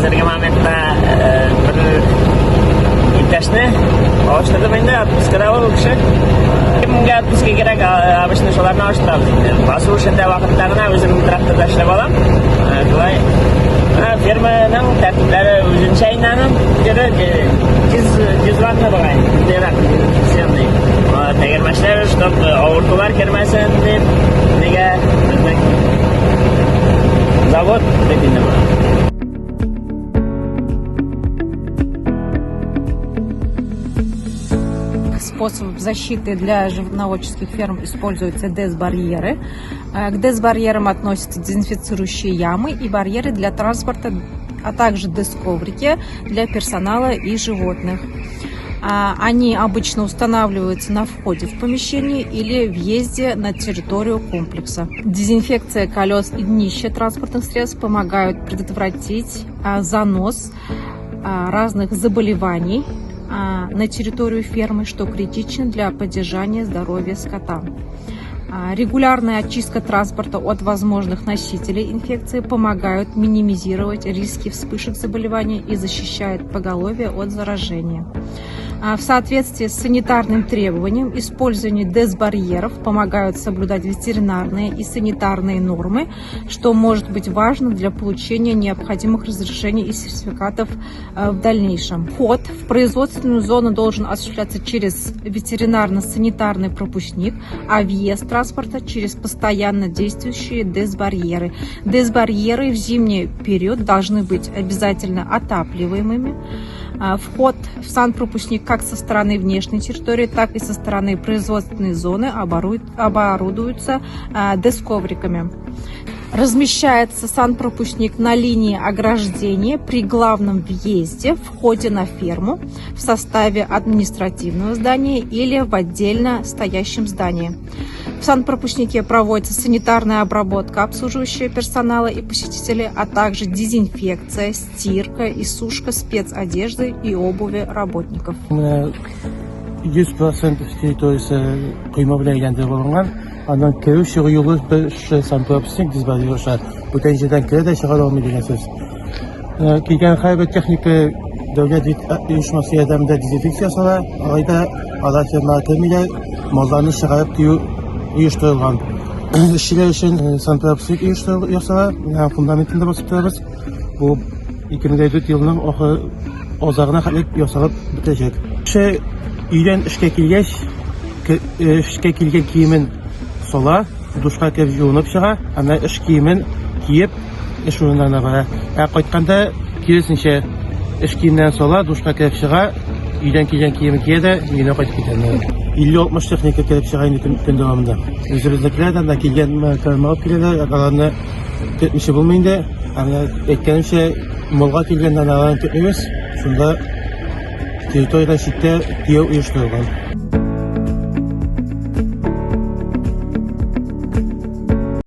Хәзерге моментта бер иптәшне алыштырдым инде, отпускада ул кеше. Кемгә отпуска кирәк, обычно шуларны алыштырабыз инде. Басу эшендә вакытта гына үзем тракторда эшләп алам. Шулай. Ферманың тәртипләре үзенчә инде аның. Тиз тиз бугай, тизрәк дезинфекционный. Тәгәрмәчләр, чтоб авыртулар кермәсен дип, нигә безнең завод дип инде моны. Способ защиты для животноводческих ферм используются дезбарьеры. К дезбарьерам относятся дезинфицирующие ямы и барьеры для транспорта, а также дезковрики для персонала и животных. Они обычно устанавливаются на входе в помещение или въезде на территорию комплекса. Дезинфекция колес и днища транспортных средств помогают предотвратить занос разных заболеваний на территорию фермы, что критично для поддержания здоровья скота. Регулярная очистка транспорта от возможных носителей инфекции помогают минимизировать риски вспышек заболеваний и защищает поголовье от заражения. В соответствии с санитарным требованием использование дезбарьеров помогают соблюдать ветеринарные и санитарные нормы, что может быть важно для получения необходимых разрешений и сертификатов в дальнейшем. Вход в производственную зону должен осуществляться через ветеринарно-санитарный пропускник, а въезд транспорта через постоянно действующие дезбарьеры. Дезбарьеры в зимний период должны быть обязательно отапливаемыми. Вход в санпропускник как со стороны внешней территории, так и со стороны производственной зоны оборудуются десковриками. Размещается санпропускник на линии ограждения при главном въезде, входе на ферму в составе административного здания или в отдельно стоящем здании. В санпропускнике проводится санитарная обработка обслуживающего персонала и посетителей, а также дезинфекция, стирка и сушка спецодежды и обуви работников. Менә 100% территориясе койма белән әйләндереп алынган. Аннан керү чыгу юлы бер шушы санпропускник дисбарьер аша. Бүтән җирдән керә дә чыга да алмый дигән сүз. Килгән һәрбер техника дәүләт оешмасы ярдәмендә дезинфекция ясала. Алай да алар фермага кермиләр, малларны чыгарып тию оештырылган. Эшчеләр өчен санпропускник оештырыл ясала. Менә фундаментында басып торабыз. Бу 2004 елның ахыры азагына хәтле ясалып бетәчәк. Кеше өйдән эшкә килгәч, эшкә килгән киемен сала, душка кереп юынып чыга, аннан эш киемен киеп эш урыннарына бара. Ә кайтканда киресенчә эш киемнәрен сала, душка кереп чыга, өйдән килгән киемен кия дә өенә кайтып китә. 50-60 техника кереп чыга инде көн, көн дәвамында. Үзебезнекеләр дә анда килгән алып киләләр, аларны көтмичә булмый инде. Ә менә әйткәнемчә, Молга килгәндә аларны көтмибез. Шунда территориядән читтә төяү оештырылган.